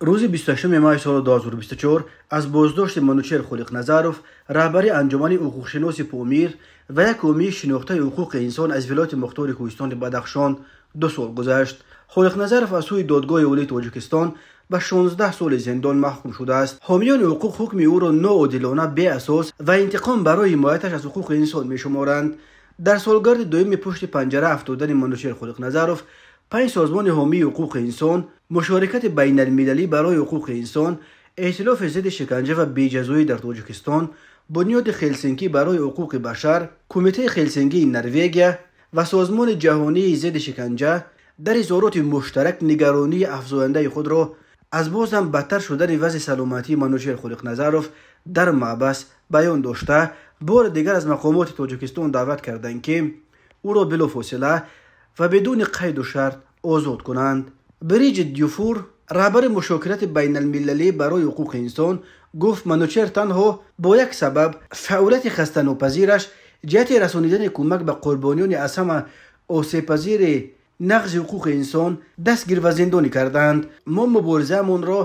Рӯзи 28 май соли 2024 аз боздошти Манучер Холиқназаров, раҳбари Анҷумани ҳуқуқшиноси Помир ва як ҳомии шинохтаи ҳуқуқи инсон аз вилояти мухтори Кӯҳистони Бадахшон, 2 сол гузашт. Холиқназаров аз сӯи Додгоҳи Олии Тоҷикистон ба 16 соли зиндон маҳкум шудааст. Ҳомиёни ҳуқуқ ҳукми ӯро ноодилона, беасос ва интиқом барои ҳимояташ аз ҳуқуқи инсон мешуморанд. Дар солгарди дуюми пушти панҷара афтодани Манучер Холиқназаров, панҷ созмони ҳомии ҳуқуқи инсон: Мушорикати байналмилалӣ барои ҳуқуқи инсон, Эътилофи зидди шиканҷа ва беҷазоӣ дар Тоҷикистон, Бунёди Хелсинкӣ барои ҳуқуқи башар, Кумитаи Хелсинкии Норвегия ва Созмони ҷаҳонии зидди шиканҷа дар изҳороти муштарак нигаронии афзояндаи худро аз бозам бадтар шудани вазъи саломатии Манучер Холиқназаров дар маҳбас баён дошта, бори дигар аз мақомоти Тоҷикистон даъват карданд, ки ӯро билофосила ва бидуни қайду шарт озод кунанд. Бриҷит Дюфур, раҳбари Мушокирати байналмилалӣ барои ҳуқуқи инсон, гуфт, Манучер танҳо бо як сабаб, фаъолияти хастанопазираш ҷиҳати расонидани кӯмак ба қурбониёни аз ҳама осебпазири нақзи ҳуқуқи инсон, дастгир ва зиндонӣ карданд. Мо муборизаамонро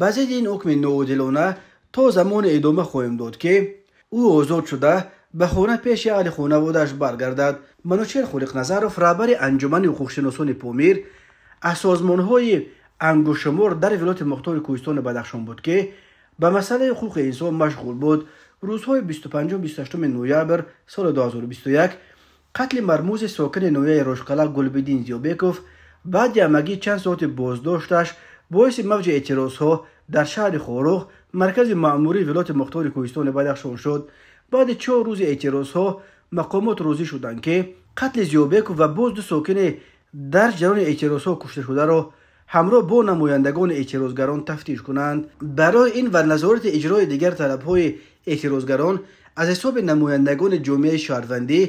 ба зидди ин ҳукми ноодилона то замоне идома хоҳем дод, ки ӯ озод шуда, ба хона пеши аҳли хонаводааш баргардад. Манучер Холиқназаров, раҳбари Анҷумани ҳуқуқшиносони Помир, аз созмонҳои ангуштшумор дар вилояти мухтори Кӯҳистони Бадахшон буд, ки ба масъалаи ҳуқуқи инсон машғул буд. Рӯзҳои 25-28 ноябр соли 2021 қатли мармузи сокини ноҳияи Рошқала Гулбиддин Зиёбеков баъди ҳамагӣ чанд соати боздошташ боиси мавҷи эътирозҳо дар шаҳри Хоруғ, маркази маъмурии вилояти мухтори Кӯҳистони Бадахшон, шуд. Баъди 4 рӯзи эътирозҳо мақомот розӣ шуданд, ки қатли Зиёбеков ва боз ду сокини дар ҷараёни эътирозҳо кушташударо ҳамроҳ бо намояндагони эътирозгарон тафтиш кунанд. Барои ин ва назорати иҷрои дигар талабҳои эътирозгарон аз ҳисоби намояндагони ҷомеаи шаҳрвандӣ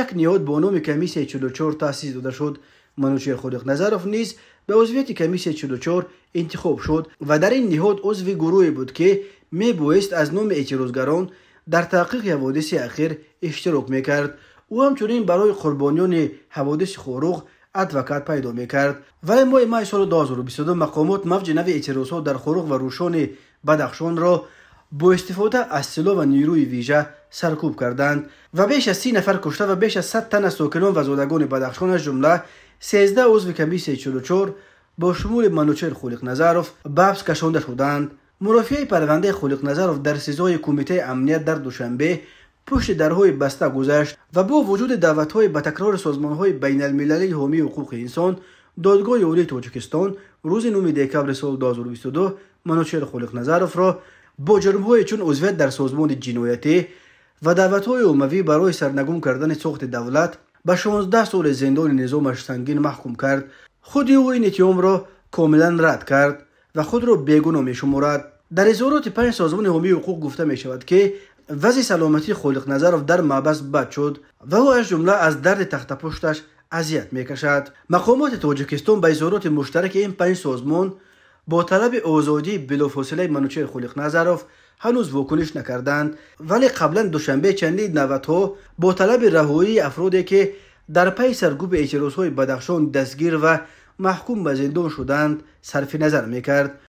як ниҳод бо номи Комиссияи 44 таъсис дода шуд. Манучер Холиқназаров низ ба узвияти Комиссияи 44 интихоб шуд ва дар ин ниҳод узви гурӯҳе буд, ки мебоист аз номи эътирозгарон дар таҳқиқи ҳаводиси ахир иштирок мекард. Ӯ ҳамчунин барои қурбониёни ҳаводиси Хоруғ адвокат пайдо мекард. Вале моҳи май соли 2022 мақомот мавҷи нави эътирозҳо дар Хоруғ ва Рӯшони Бадахшонро бо истифода аз силоҳ ва нерӯи вижа саркӯб карданд ва беш аз 30 нафар кушта ва беш аз 100 тан аз сокинон ва зодагони Бадахшон, аз ҷумла 13 узви Комиссияи 44 бо шумули Манучер Холиқназаров, ба ҳабс кашонда шуданд. Мурофиаи парвандаи Холиқназаров дар СИЗОи Кумитаи амният дар Душанбе пушти дарҳои баста гузашт ва бо вуҷуди даъватҳои ба такрори созмонҳои байналмилалии ҳомии ҳуқуқи инсон, Додгоҳи Олии Тоҷикистон рӯзи 9 декабри соли 2022 Манучер Холиқназаровро бо ҷурмҳое чун узвият дар созмони ҷиноятӣ ва даъватҳои оммавӣ барои сарнагун кардани сохти давлат ба 16 соли зиндони низомаш сангин маҳкум кард. Худи ӯ ин иттиҳомро комилан рад кард ва худро бегуноҳ мешуморад. Дар изҳороти панҷ созмони ҳомии ҳуқуқ гуфта мешавад, ки вазъи саломатии Холиқназаров дар маҳбас бад шуд ва ӯ аз ҷумла аз дарди тахтапушташ азият мекашад. Мақомоти Тоҷикистон ба изҳороти муштараки ин панҷ созмон бо талаби озодии билофосилаи Манучер Холиқназаров ҳанӯз вокуниш накарданд. Вале қаблан Душанбе чандин даъватҳо бо талаби раҳоии афроде, ки дар пайи саркӯби эътирозҳои Бадахшон дастгир ва маҳкум ба зиндон шуданд, сарфи назар мекард.